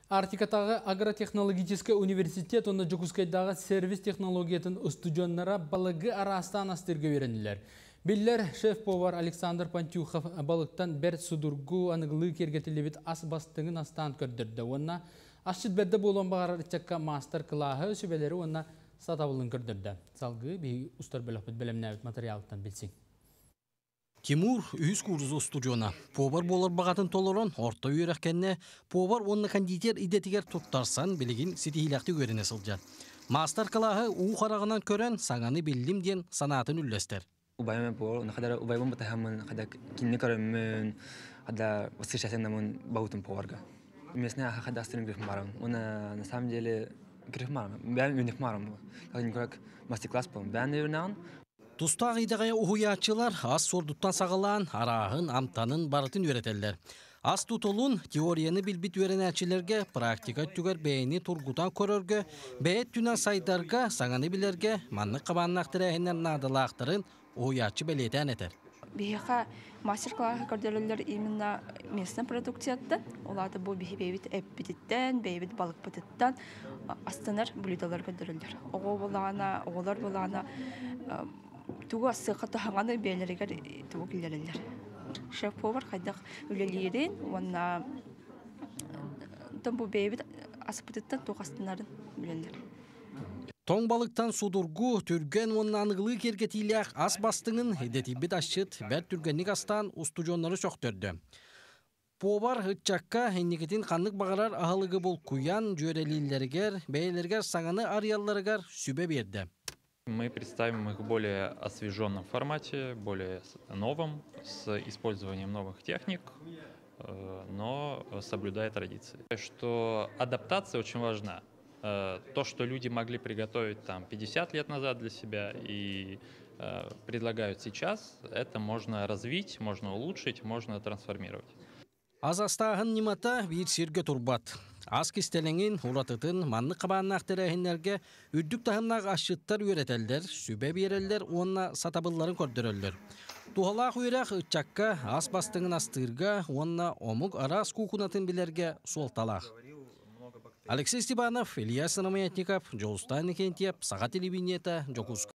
Арктикатааҕы агротехнологическай университет уонна Дьокуускайдааҕы сервис технологиятын устудьуоннара балыгы араастаан астыырга үөрэннилэр. Биллэр шеф-повар Александр Пантюхов балыктан бэрт судургу аныгылыы киэргэтиллибит ас бастыҥын астаан көрдөрдө уонна асчыт бэрдэ буолуон баҕарар ыччакка маастар-кылааһы, сүбэлэри уонна сатабылын көрдөрдө. Салгыы биһиги устар бөлөхпүт бэлэмнээбит матырыйаалыттан билсиҥ. Тимур үһүс курс устудьуона. Повар буолар баҕатын толорон, орто үөрэх кэннэ повар уонна кондитер идэтигэр туттарсан, билигин ситиһиилээхтик үөрэнэ сылдьар. Маастар-кылааһы уу хараҕынан көрөн, саҥаны биллим диэн санаатын үллэстэр. Убайым повар, хадара убайбын батаһаммын, хада кинини көрөммүн, хада восхищательнамын баутум поварга. Местная хада астырым грифмаром. Он на самом деле грифмаром. Бән үнүхмаром. Как мастер-класс был. Бән үйренән. Тустаах идэҕэ уһуйааччылар ас суордуттан саҕалаан, арааһын, амтанын барытын үөрэтэллэр. Ас тутулун, теорияны билбит үөрэнээччилэргэ практика өттүгэр бэйэни тургутан көрөргө, бэйэ өттүнэн сайдарга, саҥаны билэргэ маннык хабааннаах тэрээһиннэр наадалаахтарын уһуйааччы бэлиэтээн этэр. Биһиэхэ мастер-класс көрдөрөллөр именно местный продукцияттан, ол аата бу биһи бэйэбит эппититтэн, бэйэбит балыкпытыттан астанар блюдолар көрдөрөллөр. Оҕо буоллаҕына, оҕолор буоллаҕына тугу ассыахха таһаҕаны бэйэлэригэр тугу киллэрэллэр. Шеф-повар хайдах үлэлиирин уонна бу бэйэбит аспытыттан туох астанарын билэллэр. Тоҥ балыктан судургу, түргэн уонна аныгылыы киэргэтиилээх ас бастыҥын идэтийбит асчыт бэрт түргэнник астаан устудьуоннары сөхтөрдө. Повар ыччакка инникитин ханнык баҕарар аһылыгы булкуйан дьүөрэлииллэригэр, бэйэлэригэр саҥаны арыйалларыгар сүбэ биэрдэ. Мы представим их в более освеженном формате, более новом, с использованием новых техник, но соблюдая традиции. Что адаптация очень важна. То, что люди могли приготовить там 50 лет назад для себя и предлагают сейчас, это можно развить, можно улучшить, можно трансформировать. Ас астааһын ньымата биир сиргэ турбат. Ас кистэлэҥин, уратытын маннык хабааннаах тэрээһиннэргэ үрдүк таһымнаах асчыттар үөрэтэллэр, сүбэ биэрэллэр уонна сатабылларын көрдөрөллөр. Туһалаах үөрэх ыччакка ас бастыҥын астыырга уонна омук араас куукунатын билэргэ суолталаах. Алексей Степанов, Илья Сыромятников, Дьулустаан Никентьев, Саха телевидениета, Дьокуускай.